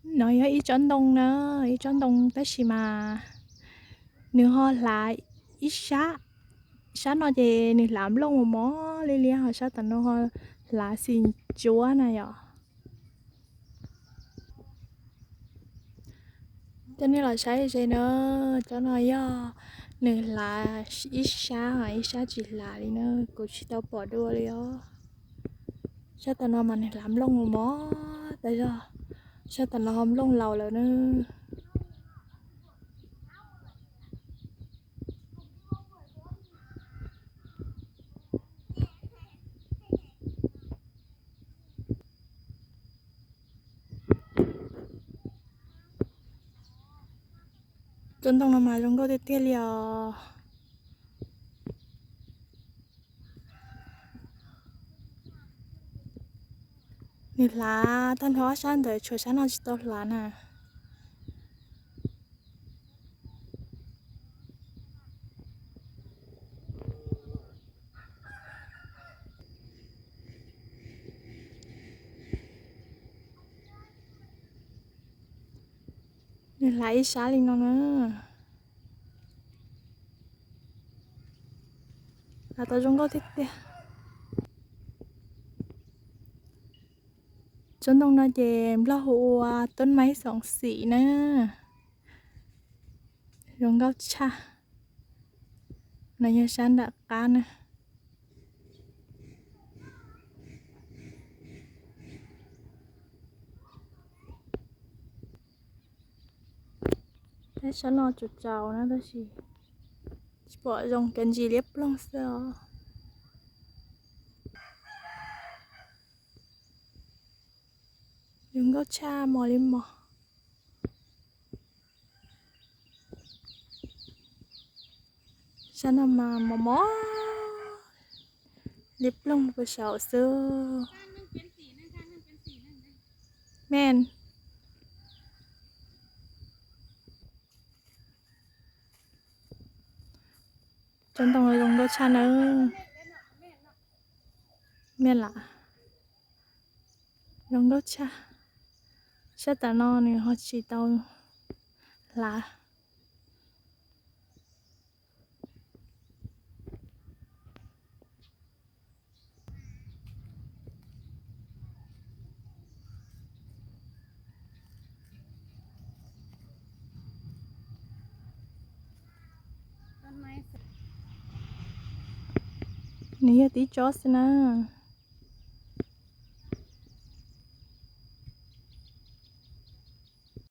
No yog ib tsob ntoo na, ib tsob ntoo tab sis mas nws ho hlav ib sab. Sab no ces nws hlav nplooj mos mos li li, ho sab tom no ho hlav xim ntsuab na yom. Coj nej los saib ze na, tsob no yog nws hlav ib sab, ib sab tsis hlav li na, kuv tsis tau pom dua li os. Sab tom no mas nws hlav nplooj mos mos tas zog, sab tom no ho nplooj laus lawm na. Tsob ntoo no mas zoo nkauj tiag tiag li os. Nws hlav tag nrho ob sab ntawd, tshuav sab no tsis tau hlav na. Nws hlav ib sab li no na. Hlav tau zoo nkauj tiag tiag. Tsob ntoo no ces Nplog hu ua tub maib xoom xim na. Zoo nkauj tshaj. No yog sab nram qab na. Sab no tsaus tsaus na tab sis tsis pom zoo, cov ntsis liab ploog xwb os. Zoo nkauj tshaj, mos li mos. Sab no mas mos mos, liab ploog puag saum xwb. Men, tsob ntoo zoo nkauj tshaj nawb. Men lam, zoo nkauj tshaj. Sab tom no nws ho tsis tau hlav. Nws yog tib tsob xwb na.